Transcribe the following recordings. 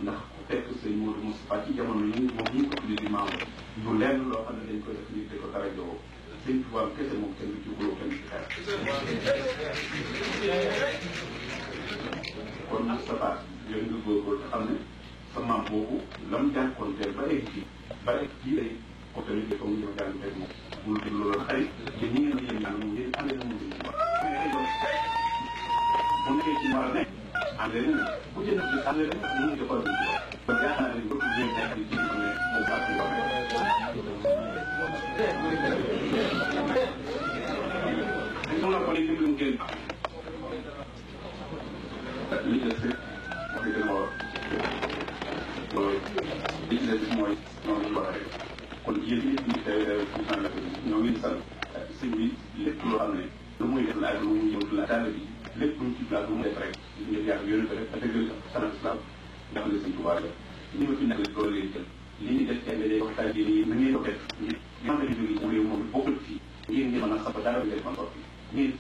ndax ku fekk sëñ Modou Moustapha ci jamono yi moom ñu ko tuddee di maam du lenn loo xam ne dañ koy def nit di ko dara jowoo sëñ Tuubaa kese moom kenn du ci xuloo kenn ci xeex kon Moustapha yooyu nga góorgóorlu te xam ne sa maam boobu lam jànkonteel ba egg ci ba egg ci lay ko tamit dafa mu ñëw jàng teg moom bul déglu loolu xarit te ñi ngeen yéen ñaan moom ngeen àndee na mu sëñ Tuubaa bu nekkee ci war a nekk àndee na bu ci nekk àndee na ñu ngi defal sëñ Tuubaa kon yaakaar naa ne bëgg ngeen nekk di ci ne moom baax na soxna ko ne dimbali ngeen li des rek wax dëgg ma war loolu li ci des mooy noonu ñu waxee rek kon yéen ñi ñu teew teew ci sant ñoo ngi sant sëñ bi lépp loo xam ne lu muy def la ak lu muy ñëw la taal bi lépp lu ci place bu mu def rek ngir yàgg yónni ko rek ak dëggal sanal islam ndax la sëñ Tuubaa la ñi ma fi nekk loolu leen jël li ñu def ci ay waxtaan yi nii na ngeen ko def ngir ñoo xam ne jóge ci réew moom bokkul fii ngeen ngeen mën a sapa dara ngeen mën soppi ngeen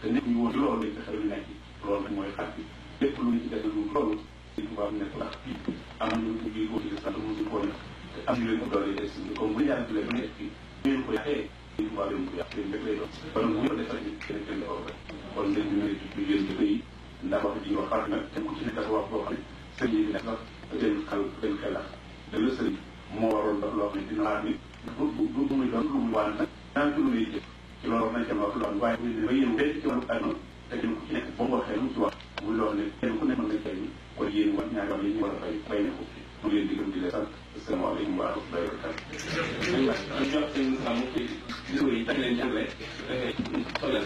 te nekk ñu woon loolu lañ fexe lu nekk loolu rek mooy xaar bi lépp lu ñu ci def lu loolu sëñ Tuubaa nekk ndax fii am nañu ñu ngi ko ci sant mosuñ koo nekk te am ñu leen ko doole des comme bu yàlla leen nekk fii ngeen ko yàqee sëñ Tuubaa leen ko yàq leen rek lay doon kon bu ñu ko defal ci keneen kenn defal rek kon dañ ñu ne ci yéen jëfe yi ndax wax ji ñu wax xaar nag te ku ci nekk dafa wax boo xam ne sëñ yi nekk sax seen xelax da la sëñ moo waroon dox loo xam ne dina waar nit du muy doon lu muy waan nag daan ci lu muy jëf ci loolu wax nañ ca wax loolu waaye ba yéen benn ci wàllu àdduna te kenn ku ci nekk boo waxee lu mu ci wax muy loo xam ne kenn ku nekk mën nga cay kon yéen wax ñaari wax yi ñu war a fay fay ne ko mu leen di gëm di leen sant asalaamaaleykum wa rahmatullahi wa barakatuh jox seen sàmm ci discours yi tax leen jàngale soxla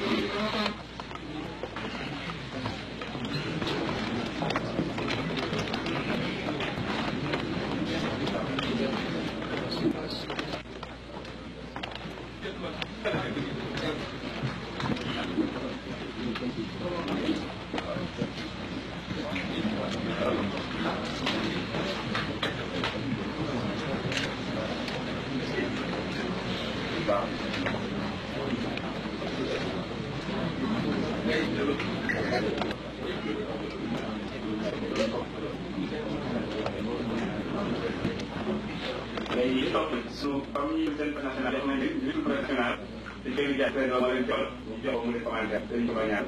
léegi topp su comme ñu seen national def nañ ni professionnel dañ koy jaay président moo leen jox ñu jox mu def commentaire dañ ko ñaan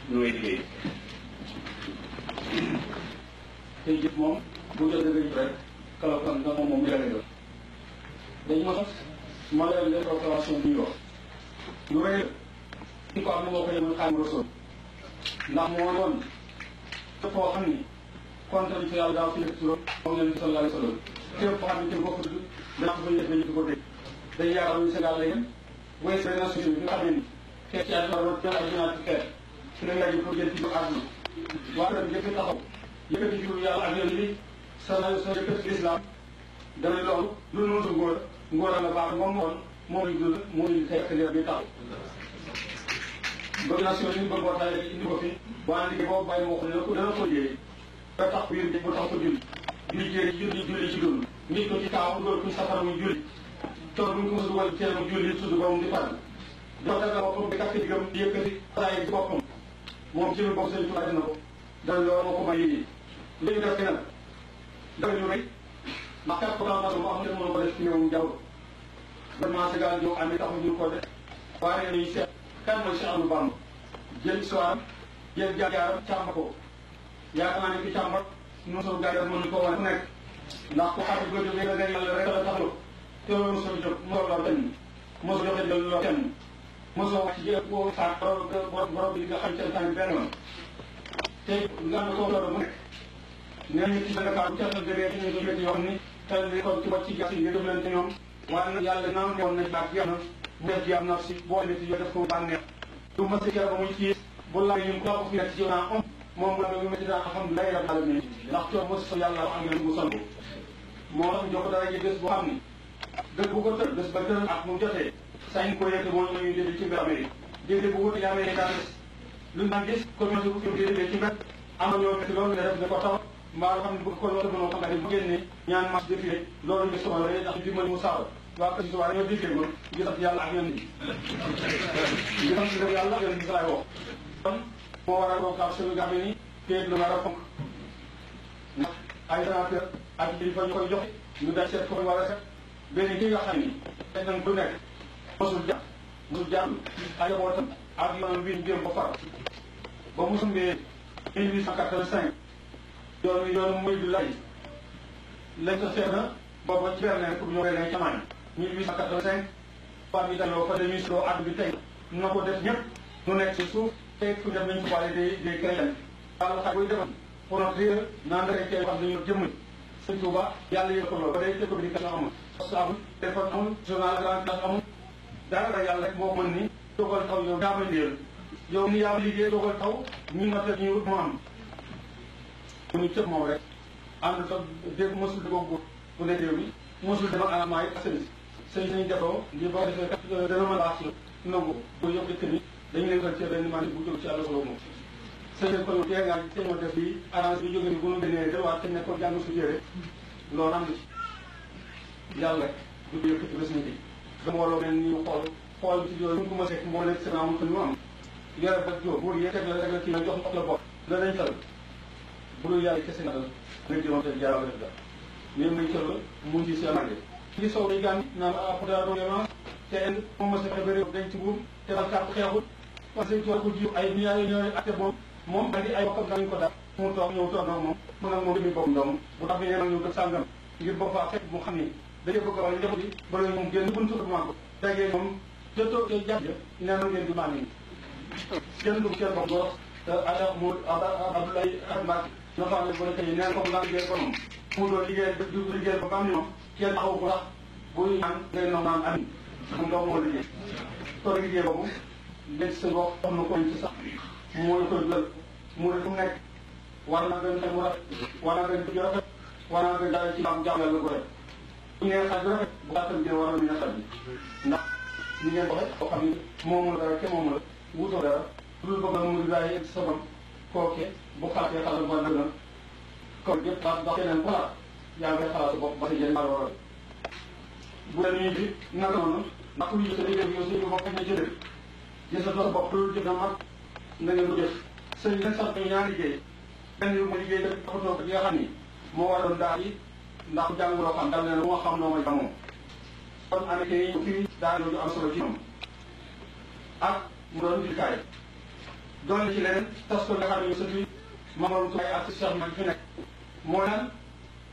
ñu ngay liggéey tey jëf moom bu jël dëgg rek kala kan nga moom yàlla doon dañ ma sax ma leen leen proclamation bi ñu wax lu rëy ñu ko am na moo ko yemal Xaadimu Rasuul ndax moo doon fépp foo xam ni kontaan ci yàlla daaw fi nekk turam moom leen sallallahu alayhi wa sallam képp foo xam ne ci bopp dana ko def nañu ko dégg dañ yaakaar ñu Sénégal la yéen booy seen nation bi nga xam ne ni xeet ci àdduna war jël ak junaat ci xeet su ne laaj pour jël ci biir àdduna waa tam jëkk taxaw yëkkati jur yàlla ak yoon bi sa yëkkati l'islam dana loolu lu noonu sa ngóor la baax moom moo ñu dund moo ñu xeex leer bi taxaw bëgg nation yi bëgg boo taxee indi ko fi waa liggéey boobu bàyyi moo xam ne dana ko liggéey ba tax ko yéen bu tax ko julli julli ci dund nit ko ci kaaw dugal ko safara muy julli tool bu ñu ko mos a dugal teel mu julli sudd borom di faral dafa daga boppam di kàkk digam di yëkkati xalaay ci boppam moom ci bopp sëñ Tuubaa dina ko dana loolu moo ko may yéegi li ñu def nag dafa ñu rëy ndax kat programme moo xam ne mënu ko def ci ñoom jaww vraiment Sénégal ñoo amee taxu ñu ko def waaye dañuy seet kan mooy Cheikh Ahmadou Bamba jël histoire jël jaar-jaaram càmba ko yaakaar naa ne ki càmba non soo gars yi mën nañu ko wane fu nekk ndax ku xam ne góor yi nga yàlla rek la taxalu te loolu mosoo jóg mosoo lor kenn mosoo joxe lor kenn mosoo wàcc ci boo faat borom bi nga xam ne seen benn la te nga am ko loolu mu nekk nee ñu ci Dakar bu catal demee ci ñu doon yoo xam ni tel ni kon ci wàcc gas yi nga def leen ci ñoom waaye nag yàlla naan newoon na baat yam na bu def yam na si boo nit yoo def ko bànneex du ma si kere ba muy ci bu la ñu ko fi nekk ci naa am moom la ñu metti daa alhamdulilah rabbil alamin ndax coono mos yàlla am ngeen mu sant moo tax jox dara ji bés boo xam ni dëgg bu ko tëj bés ba tëj ak mu jotee sañ ko yëkkati moo ñu dégg ci mbir Amérique dégg bu wuti Amérique daa des lu ñu daan gis communauté bu ko déggee ci mbir am na ñoo metti loolu nga def ne ko taw mbaa nga xam ne bu ko loolu mënoo xam ne bu génnee ñaan marche défilé loolu ñu soxla rek ndax dimbali mu saaw waa kër si waa ñoo déggee ko di sant yàlla ak yoon bi di sant yàlla ak yoon bi laay wax kon moo war a roog ak sunu gabe ni téeg lu war a fonk ndax ay sénateur ak kilifa ñu koy joxe ñu day seet ko war a set benn ki nga xam ni te nañ du nekk mosul jàpp ay njabootam ak yoon wi ñu jéem ko far ba mu sumbee 1885 yoonu muy du lay lañ ko seet na booba ci Berlin pour ñu Berlin Allemagne 1885 waa bi dañoo fa dañuy soo at bi tey na ko def ñëpp ñu nekk ci suuf te fu def nañ ko des chrétiens yàlla xay buy defal pour notre réer naan chrétien xam dañu jëmm Sëñ Tuuba yàlla yëg ko loolu ba day te communication amul parce que amul téléphone amul journal grand place amul dara yàlla rek moo mën ni dogal taw yow daa may ndéel yow ni yaa liggéey dogal taw ñu noté ñu mu am ñu cëpp moom rek ànd sax dégg mosul di ko bu ne réew mi mosul dama alament yi assaini sëñ defoo ngir boo defee kat dana mën a wax nangu bu yëpp dëkk ni dañu leen ko ci benn man bu jóg ci àll solo moom sëñ ko tee ngaa tee ma def bi arrange bi jóge ni bu nu génnee de waa te ne ko jàng su jëre loolu am na ci yàlla rek du yëkkati bés ni bi dama waroo mel ni xool ci yooyu ñu ko ma sekk moo nekk seen amul ko ñu am yore ba jóg buur yee teg la rek la kii na jox la bopp la dañ tal bu dul yàlla kese nga jëloon te jaaraw def da mais muy cël mu ci seen màgge ci sow day gànn naan apda violence te en moom ma sexe bëri dañ ci buum te bal kàpp xeexul parce que ko jiw ay milliards ñooy atte moom andi ay bokkam dañu ko def mu toog ñëw toog nag moom mu nag moom demi bopp ndoom bu tax bi nee nag ñu def sàngam ngir bopp faa fekk mu xam ni dañu bëgg a wax njaboot yi bala moom génn buntu maa ko tegee moom te toog te jàpp nee na ngeen di maa nii kenn du kenn bopp goro mu Abdoulaye Ahmad na xam ne boo kay neen comme laa liggéey bonom mu doon liggéey ba am ni moom kenn taxaw ko sax buy ñaan ngay noom naan amin mu doom moo liggéey toog liggéey boobu denc sa bopp wax na ko ci sax moo la koy dugal mu ne fu mu nekk war naa gën xel mu rafet war naa gën ju rafet war naa gën daal ci am jàmm yàlla ko rek bu ngeen xaj bu rafet bu gàttal bi war na ñu xaj bi ndax ñu ngeen waxe koo xam ne moomu la dara kenn moomu la wutoo dara lu bëgg mu di bàyyi sa bopp kooke bu xalaatee xalaat bu dëgg na kon yëpp ndax keneen ku xalaat yaa ngi xalaat sa bopp ba si jëriñ maa waral bu dee ñu bi naka noonu ndax ku yëkkati liggéey bi yow suñu bopp na jëlee gis sa bopp loolu jëf na mag na ngeen ko jëf sëñ bi nag sax ñu ñaar liggéey benn yu ma liggéey def dafa toog yi nga xam ni moo waroon daal yi ndax jàng loo xam dal ne lu ma xam noo ma jàmmoo kon amee yi fii daal lu am solo ci ñoom ak mu doon jilkaay doon ci leneen tas ko nga xam ne sëñ bi Mamadou Touba ak Cheikh Mbaye fi nekk moo naan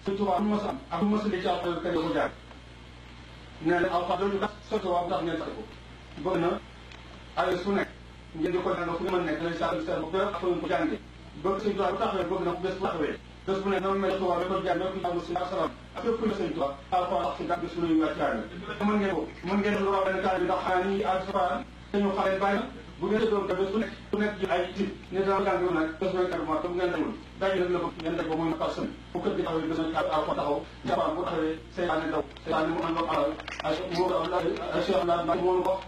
sëñ Touba lu ma sa am ak lu ma sa li ci alxuraan kër ko jaar nee na alxuraan loolu tax sëñ Touba bu tax ngeen tax ko bëgg na ay su nekk ngeen di ko jàng fu ñu mën nekk lay saa seen bopp ak fu ñu ko jàngee bëgg sëñ Touba bu taxawee bëgg na ko bés bu taxawee bés bu ne noonu mel Touba da ko jàng da ko jàng suñu asalaam ak fépp ku ne sëñ Touba alxuraan ak si gàtt bés bu ne ñu wàcc kaar mën ngeen ko mën ngeen lu raw benn kaar bi ndax xanaa ni alxuraan dañu xale bàyyi na bu ngeen doon bés bu nekk ji ay ci ne dama jàng nag bés bu nekk kat bu ngeen demul dañu nag la bëgg ngeen def ba muy par semaine bu kër gi taxawee bés bu alxuraan taxaw jàppaan bu taxawee seytaane daw seytaane mu ànd ak alal ay Cheikh Abdoulaye moo ko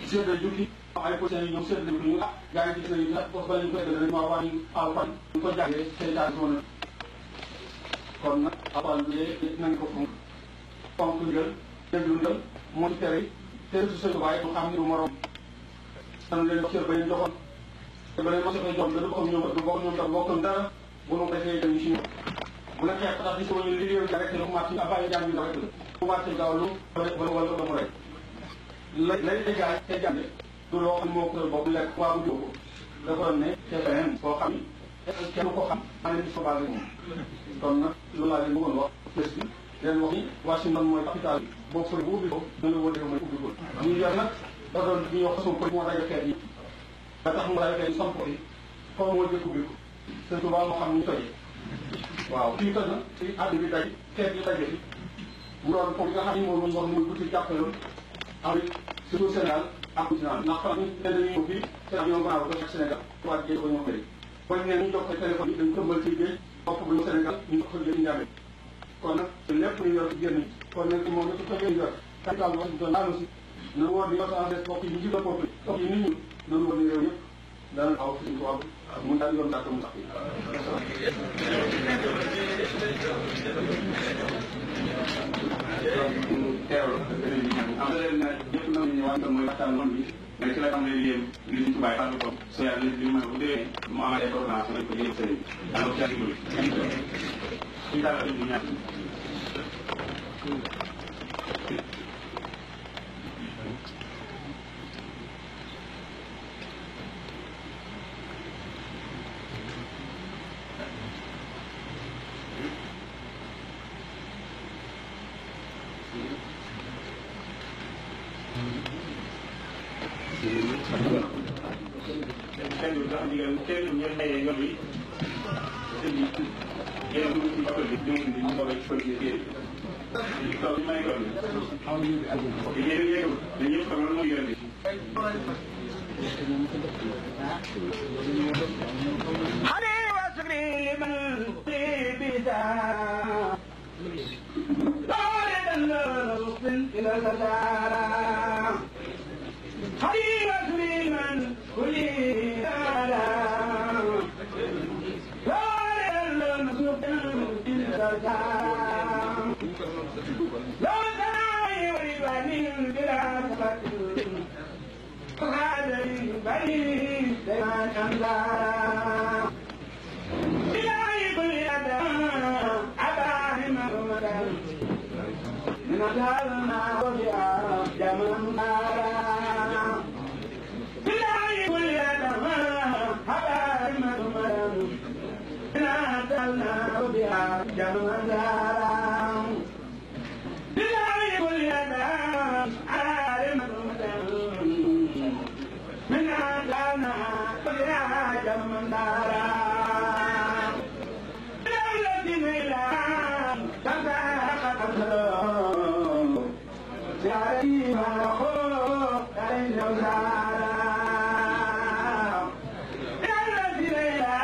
seede jukki ay positions yi ñoom seetlu nañu ko ñu gaa ngi gis nañu nag ba ñu ko eggal ma wax ñu alxuraan ñu ko jàngee seytaan noonu kon nag alxuraan bi nañ ko fonk ndigal déglu ndigal moo ci tere te su sëñ waaye mu xam ni du morom san leen cër ba leen joxoon te ba leen ma soxee jox da du bokk ñoom du bokk ñoom tam bokkam dara bu nu ko defee dañu si ñoom bu la xeex tax di sama ñu liggéeyu ja rek te lu commencé abàyyi jàng bi ndax rek la bu commencé gaaw lu wala mu rek lay gaay te jàng du loo xam ne moo ko bopp lekk waa bu jóg ko dafa doon ne te feneen koo xam ni kenn ko xam maa leen di sobaal rek moom kon nag loolu laa leen bëggoon wax bés bi leen wax ni Washington mooy capital bi boo fële bu ubbi ko noonu la woo defee mooy ubbi ko ñu yor nag da doon bi ñuy wax façon ko moo rajo xeet yi ba tax mu rajo xeet yi samp ko yi foofu moo jëkk ubbi ko sëñ Tuubaa moo xam ñu tojee waaw fii toj na ci àdduna bi daj xeet yi daje fi mu doon foofu nga xam ni moom lañ wax muy buti jàppaloon Afrique surtout Sénégal ak continent ndax fan ñu ne dañuy ñëw fii Sénégal ñoo gannaaw ko Sénégal waa géej ko ñoo bëri bañ ne ñu jox ko téléphone yi dañu tëmbal ci géej bopp bu ñu Sénégal ñu jox ko géej njàmbe kon nag lépp ñu yor ci génn kon nag moom dafa ko génn yor capital Washington daanu si na woor di Los Angeles bokk yi ñu jigal bopp topp yi nit ñi nanu woor ni réew yëpp daana aw suñu tubaab mun daal yoon dàkk mu sax teewlu am na leen na ñëpp na ñu wàntal mooy waxtaan noonu bi mais ci la xam ne liggéeyam li ñu tubaab fàttali ko soo yàlla li mu mën bu déwénee mu amaat ay coordination nañ ko jëlee sëriñ bi daanaka ci àgg suñu daal di ñaan kenn du sax digal kenn du ñëw mayee yoon wi sëñ bi yéen a dugg ci oto bi ñëw di ñu soobee ci police yi di toog ñu may yoon bi yéen a yéegul dañ ñëpp xam lan mooy yoon bi حري واسري لمن بدا طارد النص الى الغدارة حري واسري من كل دارا طارد النص الى الغدارة لو تناي ورباني بلا تفكر هذا البعيد لما أنزل إلهي كل أداء أباه مهمدا من أدارنا وفيا جمال نارا إلهي كل أداء أباه مهمدا من أدارنا وفيا جمال نارا إلهي كل أداء أباه مهمدا من عدنا يا جمدارا الذين لا تبارك الله يا ما هو النزارا الذين لا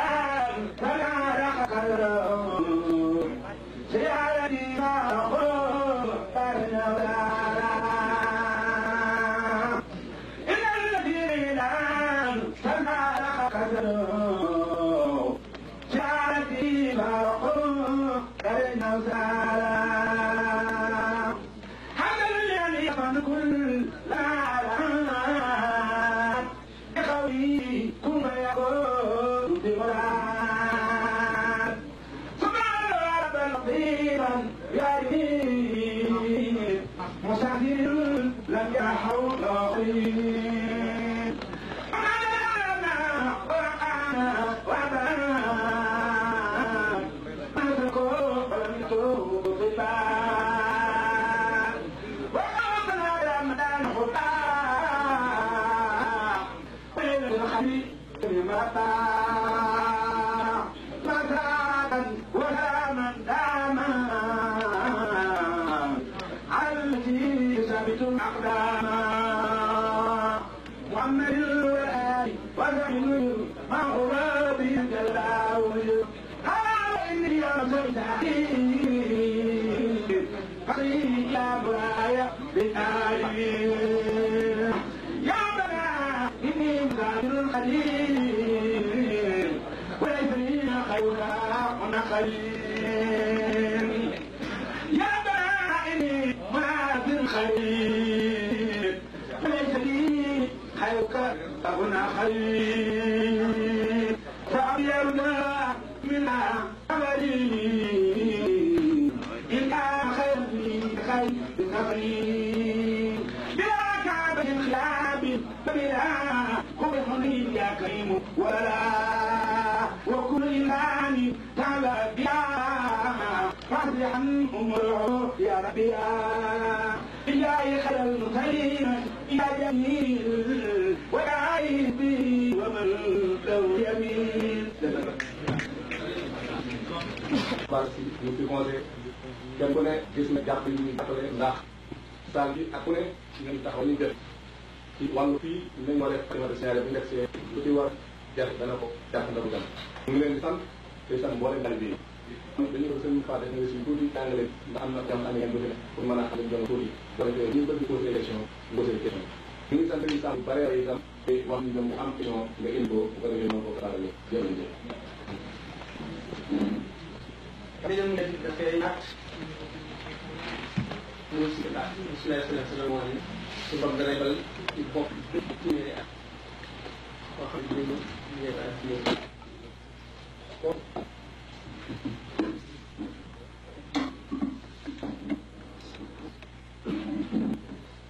تبارك الله يا ما هو النزارا شعرتي مرحوم كرنا وسالا حمل يعني يفن كل لا يخوي كما يقول بمراد سبحان رب لطيفا يريد مسافر لم يحول خير ولا من دام التي ثابت الأقدام محمد الوالي وزعيم ما هو به جلاوي هذا إني أرسلت قريب يا برايا بالآيين يا بنا إني مزاجر الخليل وليس لي خيرا ونخيل يا بنا إني مزاجر الخليل وليس لي خيرك أبنا خير فأبيرنا من أمري إلا خير خير النبي بلا كعبة خلاب فبلا قبح لي يا كريم ولا وكل إيمان تعالى بها فاصلح عنهم يا ربي إلهي خير الخير يا جميل ويا عيبي ومن له يمين si ñu fi conseillé kenn ku ne gis na jàpp yi ñuy jàppale ndax saal bi ak ku ne ñu taxaw ñu def ci wàllu fii nañ war a def de signalé bu ñu def see lu ci war jar dana ko jàpp ndabu gan mu ngi leen di sant te sant mboolem dal bi dañu ko sëñ Fade nga si tuuti jàngale ndax am na jam am ngeen bu ne pour mën a xam jom tuuti boo defee ñu bëgg posé question posé question ñu ngi sant ñu sant bu bare itam te wax ñu mu am question nga indi ko bu ko defee mën ko farale jërëjëf dañu leen di dafay natt muy si la cérémonie su bopp dana bal ci bopp téeméeri at koo xam ne dañu ñëwaat ak yéen kon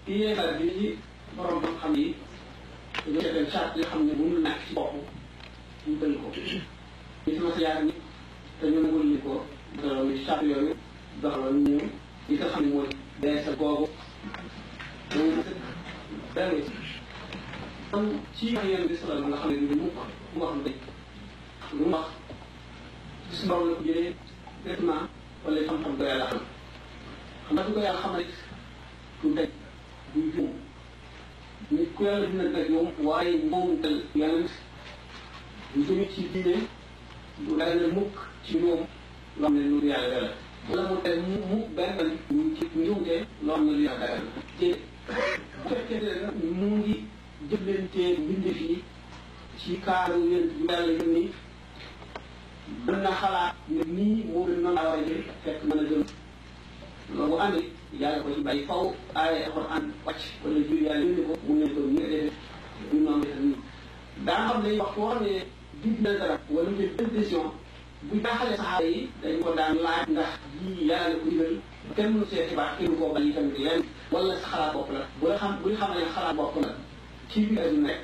ci yeesal bi ci borom xam yi dañoo seetal charte yi xam ne mënul nekk ci bopp ñu bëri ko ñu sama si yaar ni te ñu nangul ñu ko loolu charte yooyu doxaloon ñu li nga xam ne mooy beesal googu loolu benn kon ci wax yéen bi salal nga xam ne du mukk mu wax dëgg lu mu wax gis borom la ko jëlee directement wala xam-xam ko yàlla xam xam nga ko yàlla xam rek du daj du juum nit ku yàlla dina daj yow waaye moom dal yàlla du jóge ci diine du dara mukk ci moom loo xam ne lu yàlla dara wala mu teg mu benn ñu ci njuumte loo xam ne lu yàlla dara te bu fekkee ne mu ngi jëflante mbindeef yi ci kaaru yéen bu yàlla yónni mën na xalaat ne nii moo gën noonu laa war a jël fekk mën a gën loolu bu ànd yàlla ko ci bàyyi faw aaya alxuraan wàcc wala jur yàlla yónni ko mu ne ko ñi nga defee ñu noonu def nii daa xam ne wax foo xam ne dig na dara wala mu jël décision bu jaaxalee saxaaba yi dañ ko daan laaj ndax yii yàlla ko digal kenn mënu see xibaar kenn koo bàyyi tamit lenn wala sa xalaat bopp la bu la xam bu ñu xam ne xalaat bopp la ci biir adduna rek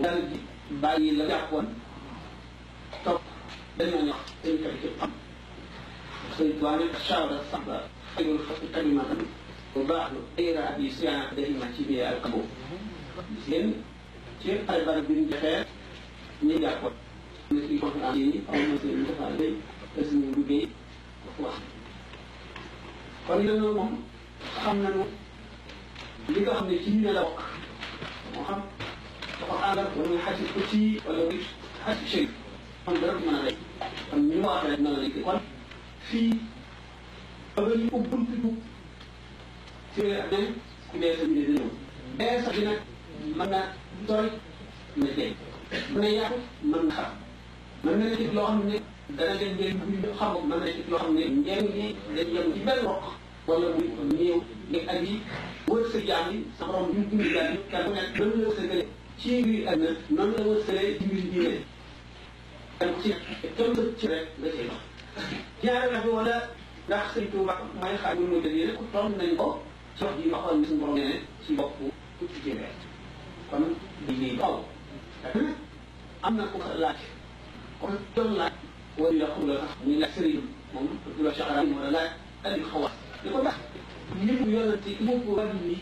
dal di bàyyi la jàppoon topp dañoo ñox dañu kat ci xam sëñ Tuubaa ne chawda saba xayrul xalqi kalimatan bu baax lu ayra ab yi siyaana dahima ci biir alkabo gis ngeen ci xare barab bi ñu joxee ñi jàppoon na ci conférence yi aw na seen dafa day te suñu liggéey dafa wax kon dañoo moom xam nañu li nga xam ne ci ñu ne la bokk moo xam dafa àndal wala muy xaj ko ci wala muy xaj chey kon dara du mën a lay kon ñu ma waxee rek na la nekk kon fii ba ñu ko buntu du ci ne ku dee sa mbir dina ñëw dee sax bi nag mën na sori na jeex mën na yaatu mën na xam mën na nekk loo xam ne dana dem njëriñ bu ñu xam mën na nekk loo xam ne njëriñ li dañ yem ci benn rokk wala muy néew nekk ak yi wër sa jaam yi sa borom bi mu bind jaam yi kenn ku nekk noonu la wërsëgale ci biir àdduna noonu la wërsëgalee ci biir diine kenn ku ci kenn sa ci rek nga cay dox ñaareel bi wala ndax sëñ Tuuba may xaar bu ñu dëgg ku toll nañ ko ci wax ji waxoon ni suñu borom nee ci bopp ku ci jëmee kon di lii baw am na ku ko laaj kon doon laaj wala la xam la sax muy laaj sëriñ moom du la saxaraam wala laaj andi xawaas li ko ndax li mu yonante il faut que wàllu ni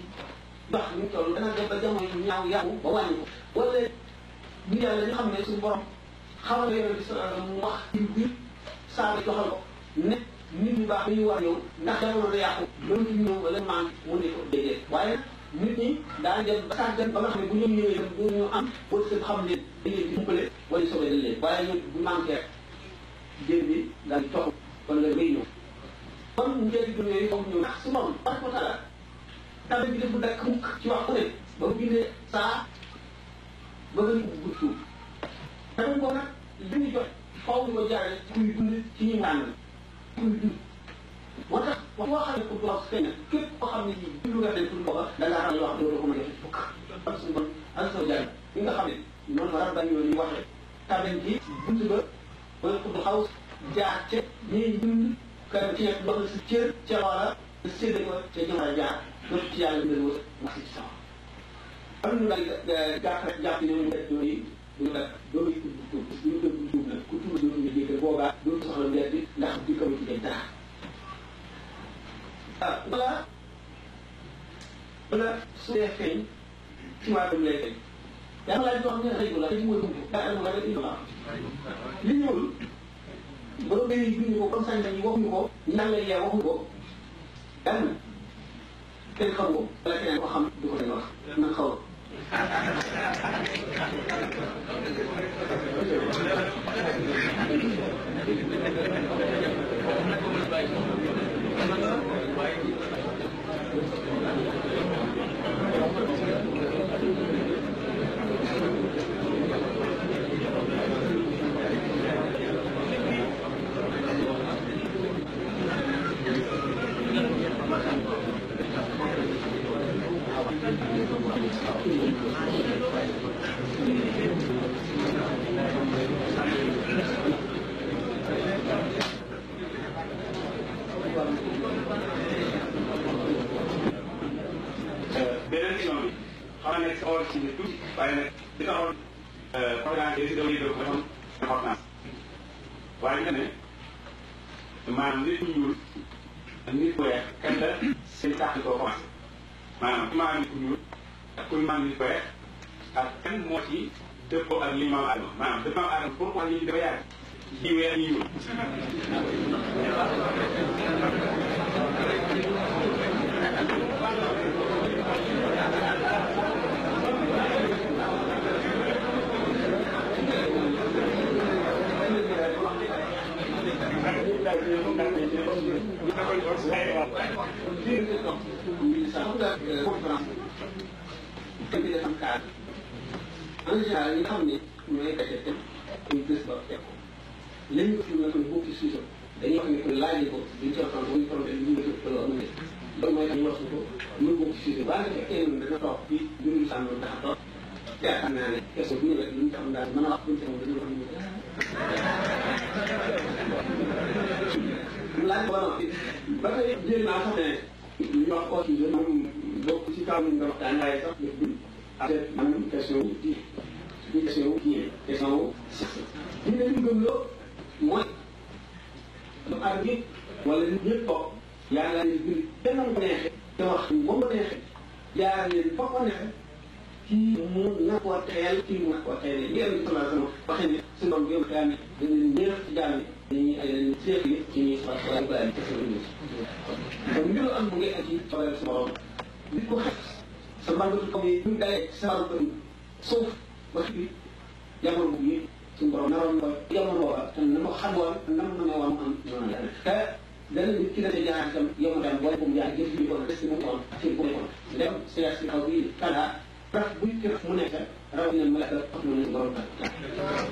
ndax ñu toll dana dem ba jamono yu ñaaw yàqu ba wàññi ko wala ñu yàlla ñu xam ne suñu borom xamal yonente sallallahu mu wax ci biir saaba joxal ko ne nit ñu baax dañuy war ñëw ndax jamono da yàqu loolu ci ñëw wala maan mu ne ko déedéet waaye nit ñi daan dem ba sàggan ba nga xam ne bu ñoom ñëwee dem doo ñu am boo seen xam leen dañ leen di umpale wala sobee dañ leen waaye ñoom bu manqué rek jën bi daal di toxu wala ngay ñëw kon njëriñ bi yooyu foofu ñëw ndax su moom parce que taala tabe bi def bu dakk mukk ci wax ku ne ba mu bindee saa ba nga gudd suuf dafa ko nag li ñu jox faw ñu ko jaarale ci kuy dund ci ñi tànn kuy dund moo tax wax boo xam ne pour dox feeñ na képp koo xam ne ji dundu nga dem pour booba da ngaa xam ne wax doo ko mën a def fukk am suñu bon ak sa jàng li nga xam ne noonu la rabban yoon yi waxee taben ci bunt ba wala pour du xaw jaar ca ñuy dund kenn ci nekk doxal sa cër ca loola nga séddale ko ca jamono jaar dootu ci yàlla mbir wër wax ci sama am ñu daal jàpp rek jàpp ne mu def yooyu ñu def dooyu tuub ñu def tuub nag ku tuub dootu nga jéggal boobaa dootu soxla mbir bi ndax di kaw ci day dara ah wala su dee feeñ ci wàllum lay feeñ yaa ngi laaj loo xam ne rëy la rëy mooy buntu daa am la rek indi la li ñëwul borom béy yi bind ko comme sañ sañ yi waxuñu ko ñaan lay yee waxuñu ko dara na kenn xam ko wala keneen ko xam du ko leen wax man xaw si xool ci ne tuuti waaye nag li taxoon programme bi si dama yëgal ko dafa am importance waaye nga ne maanaam nit ku ñuul ak nit ku weex kan la seen tax koo commencé maanaam ku maam nit ku ñuul ak ku maam nit ku weex ak kan moo ci dëppoo ak li maam Adama maanaam dëppoo ak Adama pourquoi lii dafa yàgg ñi weex ñi ñuul en général ñi nga xam ne ñooy gàcce te ñu gës ba teg ko léegi ko fi mu ne ko bokk ci suusam dañuy wax ne ko laaj ko duñ ci waxtaan buñ problème ñu ngi ko loolu ne loolu mooy tax ñu wax ko ñu bokk ci suusam waaye nga fekkee noonu dana toog bi jurul sàmm ndax toog yaakaar naa ne question bu ñu rek luñ xam daal mën a wax buñ ci xam dañu wax ñu laaj ko ba noppi ba tey jéem naa sax ne ñu wax koo ci moom bokk ci kaw ñu nga waxtaan waaye sax def bi peut-être maanaam question wu di question wu kii question wu ñu ne ñu gëm loo mooy doomu aadama yëpp wala nit ñëpp toog yàlla leen bind kenn mu ko neexee te wax moom ko neexee jaar leen fa ko neexee kii mu na koo teel kii mu na koo teel li ngeen di sama waxee ne suñu doom bi yow daa ne dañ leen ñeex ci jaam yi dañuy ay leen seex yi ci ñuy wax wala balaa yi kese la ñu kon mbiru am mu ngi ak ci soxla sa borom nit ko xef sa mbàngatu comme yi ñu dalee sa wàllu bëri suuf ba fi jamono bu yi suñu borom naroon ko jamono booba te na ma xamoon nam na ma woon am noonu la te dana nit ki dana jaar itam yow tam boole bu mu jaar jëf yi ko des mu woon ci bu nekkoon dem seet si xaw bi kada raf buy kër mu nekk raw na malaka wax na ne borom ta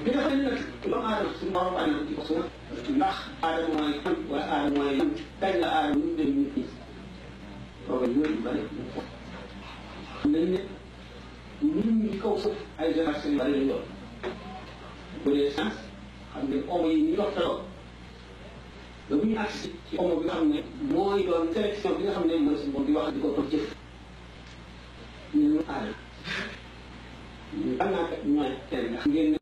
bi nga xam ne nag doomu aadama suñu borom bàyyi na ci ko suuf ndax aadama mooy kan wala aadama mooy lan kañ la aadama ñu dem nit ñi problème yooyu bari dañ ne ñun ñi kaw suuf ay génération yu bari lañ doon bu dee sens xam ne omo yi ñu waxtaloo ba bu ñu agsi ci omo bi nga xam ne mooy doon sélection bi nga xam ne mooy suñu bopp di wax di ko jëf ñu aadama ñu ban naa ñooy kenn nga xam ngeen ne